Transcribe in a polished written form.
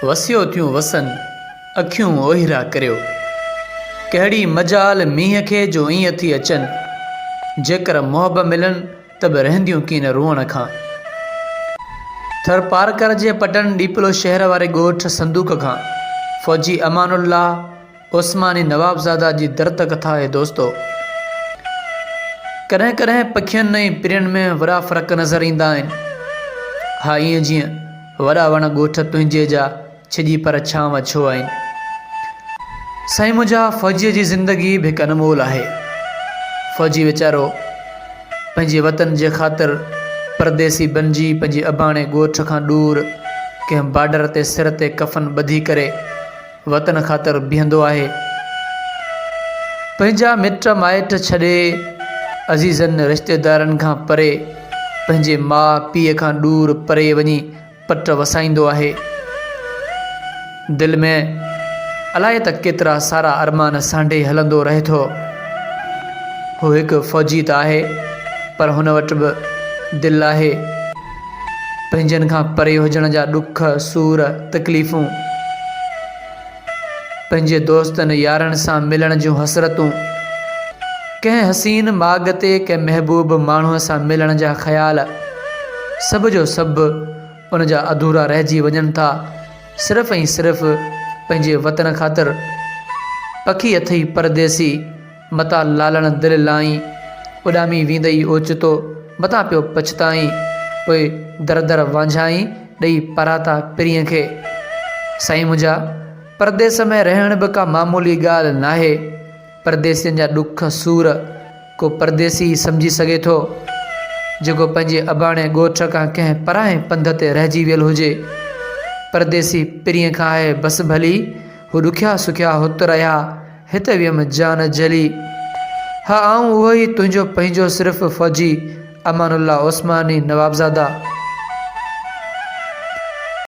وسيو ٿيون وسن، اکيون اوهيرا ڪريو. ڪهڙي مجال مينهن کي جو ائين ٿي اچن. جيڪر محب ملن ته به رهنديون ڪين روئڻ کان. ٿرپارڪر جي پٽن ڏيپلو شهر واري ڳوٺ صندوق کان فوجي امان الله عثماني نوابزاده جي درد ڪٿا آهي دوستو. ڪڏهن ڪڏهن پکين ۽ پرين ۾ وڏا فرق نظر ايندا آهن. ها ائين جيئن وڏا وڻ ڳوٺ تنهنجي جا ڇڄي پر ڇانو ڇو آهن. سائين منهنجا فوجيء جي زندگي به هڪ انمول آهي. فوجي ويچارو پنهنجي وطن جي خاطر پرديسي بنجي پنهنجي اباڻي ڳوٺ کان ڏور ڪنهن بارڊر تي سر تي ڪفن ٻڌي ڪري وطن خاطر بيهندو آهي. پنهنجا مٽ مائٽ ڇڏي عزيزن رشتيدارن کان پري پنهنجي ماء پيء کان ڏور پري وڃي پٽ وسائيندو آهي. دل ۾ الائي ته ڪيترا سارا ارمان سانڍي هلندو رهي ٿو. هو هڪ فوجي ته آهي پر هن وٽ به دل آهي. پنهنجن کان پري هجڻ جا ڏک، سور، تڪليفون. پنهنجي دوستن يارن سان ملڻ جون حسرتون، ڪنهن حسين ماڳ تي ڪنهن محبوب ماڻهوء سان ملڻ جا خيال، سڀ جو سڀ ان جا اڌورا رهجي وڃن ٿا، صرف ۽ صرف پنهنجي وطن خاطر. پکي اٿئي پرديسي. متان لالڻ دل لائين، اڏامي ويندئي اوچتو، متان پيو پڇتائين، پوء در در وانجهائين، ڏئي پاراتا پرينء کي. سائين منهنجا، پرديس ۾ رهڻ به ڪا معمولي ڳالهه ناهي. پرديسين جا ڏک سور ڪو پرديسي ئي سمجهي سگهي ٿو، جيڪو پنهنجي اباڻي ڳوٺ کان ڪنهن پرانهين پنڌ تي رهجي ويل هجي. پرديسي پرينء کان آهي بس ڀلي، هو ڏکيا سکيا هت رهيا، هت ويم جان جلي. ها آئون اهو ئي تنهنجو پنهنجو صرف فوجي امان الله عثماني نوابزاده.